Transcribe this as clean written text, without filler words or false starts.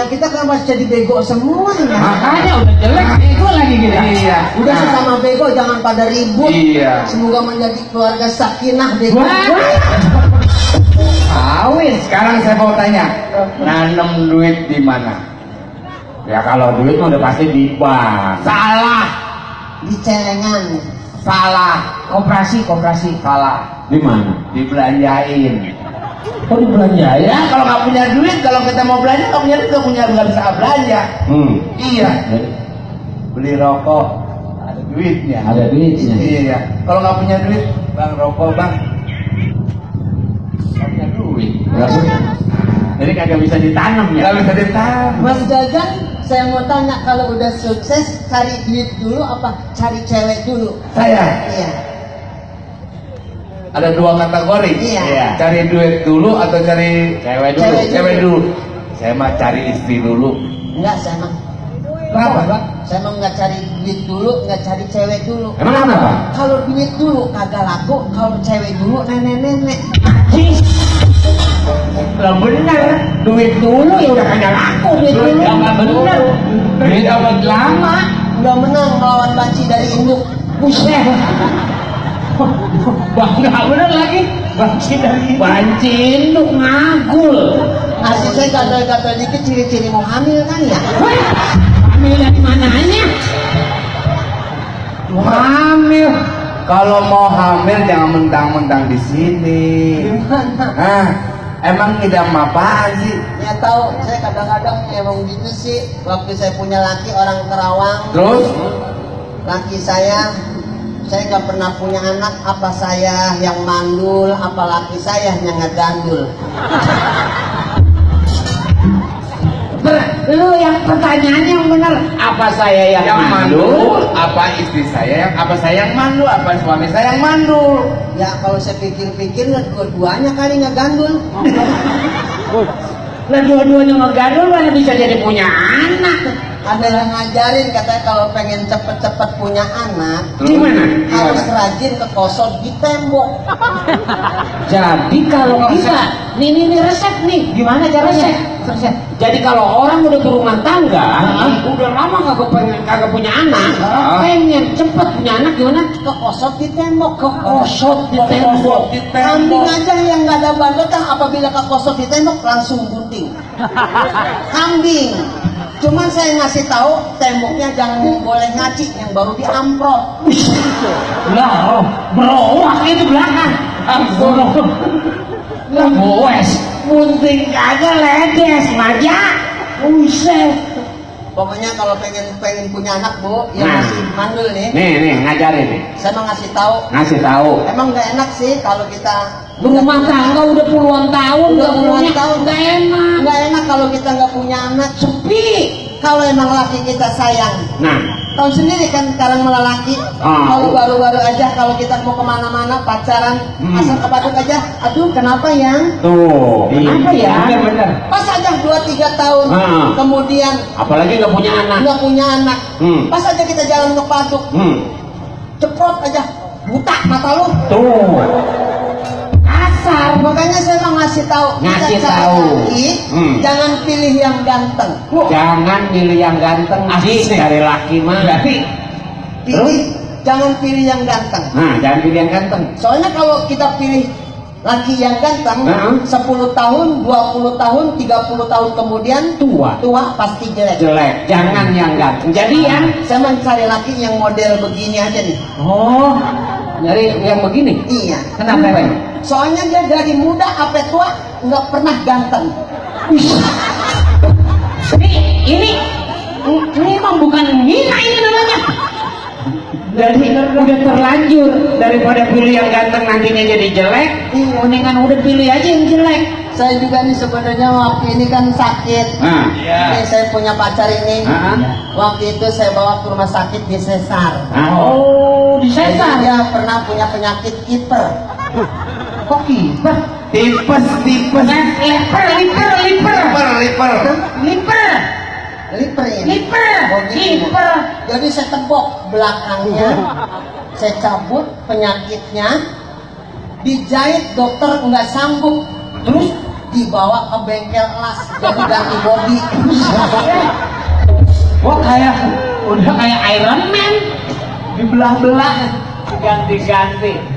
kita kan masih jadi bego semua ya. Makanya udah jelek bego lagi kita. Iya. Udah sesama bego jangan pada ribut. Iya. Semoga menjadi keluarga sakinah bego. Awis, sekarang saya mau tanya, nanam duit di mana? Ya kalau duit mah udah pasti di bank. Salah, Di celengan. salah, Koperasi. salah. Di mana? Dibelanjain. Kok dibelanjain? Ya kalau nggak punya duit, kalau kita mau belanja, nggak punya duit, nggak bisa belanja. Iya. Beli rokok, ada duitnya. Ada duitnya. Iya. Kalau nggak punya duit, bang rokok bang. Nggak punya duit. Jadi kagak bisa ditanam ya? Nggak bisa ditanam. Mas Jajan, saya mau tanya kalau udah sukses cari duit dulu apa cari cewek dulu? Saya Iya. ada dua kategori. Iya. Cari duit dulu atau cari cewek dulu? Cewek dulu. Saya mah cari istri dulu. Enggak, saya mah. Kenapa, Pak? Saya mah nggak cari duit dulu, nggak cari cewek dulu. Emang kenapa? Kalau duit dulu kagak laku, kalau cewek dulu nenek-nenek. Lah bener, duit dulu ya udah kagak laku duit dulu. Nggak bener. Duit abad lama. Udah menang melawan banci dari induk. Buset. Nggak bener lagi. Banci induk ngagul. Ngasih saya gatal-gatal dikit ciri-ciri mau hamil kan ya? Hamil dari mananya? Hamil. Kalau mau hamil jangan mentang-mentang di sini. Nah, emang idam apaan sih? Ya tahu, saya kadang-kadang emang gitu sih. Waktu saya punya laki orang Kerawang, Terus? laki saya nggak pernah punya anak. Apa saya yang mandul, apa laki saya yang ngegandul? Lu yang pertanyaannya yang bener. Apa saya yang mandul? Apa istri saya apa saya yang mandul? Apa suami saya yang mandul? Ya kalau saya pikir-pikir dua-duanya kali ngegandul. Lah dua-duanya ngegandul mana bisa jadi punya anak? Ada yang ngajarin katanya kalau pengen cepet-cepet punya anak, Gimana? harus rajin ke kosong di tembok. Jadi kalau kita, nih resep nih, gimana caranya? Resep. Jadi kalau orang udah berumah tangga, udah lama kagak punya anak, pengen cepet punya anak gimana? Ke kosong di tembok. Kosot di tembok. Kambing aja yang nggak ada bandotang apabila ke kosong di tembok langsung bunting. Kambing. Cuman saya ngasih tahu temboknya jangan boleh ngaci, yang baru diamprot. Lah, berowak itu belakang. Lah, boes, bunting kagak ledes, aja. Buset. Pokoknya kalau pengen punya anak bu, yang Nah. masih mandul nih, Nih, ngajarin nih. saya mau ngasih tahu. Ngasih tahu. Emang nggak enak sih kalau kita Berumah tangga udah puluhan tahun, Udah nggak puluhan punya, tahun. nggak enak. nggak enak kalau kita nggak punya anak. Sepi. Kalau emang laki kita sayang, Nah, tahu sendiri kan sekarang malah laki. Kalau baru-baru aja kalau kita mau kemana-mana pacaran, asal kepaduk aja. Aduh, kenapa yang? tuh. Kenapa ya? Bener. Pas aja 2-3 tahun, kemudian Apalagi nggak punya anak. nggak punya anak. Pas aja kita jalan ke paduk, ceprot aja, buta mata lu. Tuh. Kasar. Makanya saya mau ngasih tahu. Ngasih kita cari tahu. laki, jangan pilih yang ganteng. Jangan pilih yang ganteng. Cari laki mah. Jangan pilih yang ganteng. Nah, jangan pilih yang ganteng. Soalnya kalau kita pilih laki yang ganteng, 10 tahun, 20 tahun, 30 tahun kemudian Tua. pasti jelek. Jelek. Jangan yang ganteng. Jadi yang Saya mencari laki yang model begini aja nih. oh, nyari yang begini. Iya. Kenapa ini? Soalnya dia dari muda sampai tua nggak pernah ganteng. Ini emang bukan hina ini namanya. Jadi udah terlanjur daripada pilih yang ganteng nantinya jadi jelek, mendingan udah pilih aja yang jelek. Saya juga nih sebenarnya waktu ini kan sakit. Ini saya punya pacar ini. Waktu itu saya bawa ke rumah sakit di sesar. Oh, di Jadi sesar. dia pernah punya penyakit kiper. Kok kiper? Tipes. Liper. Liper ini. Liper. Oh, gitu. Kiper. Jadi saya tepok belakangnya, saya cabut penyakitnya, dijahit dokter nggak sanggup, terus dibawa ke bengkel las jadi ganti body. Kok kayak udah kayak Iron Man dibelah-belah ganti-ganti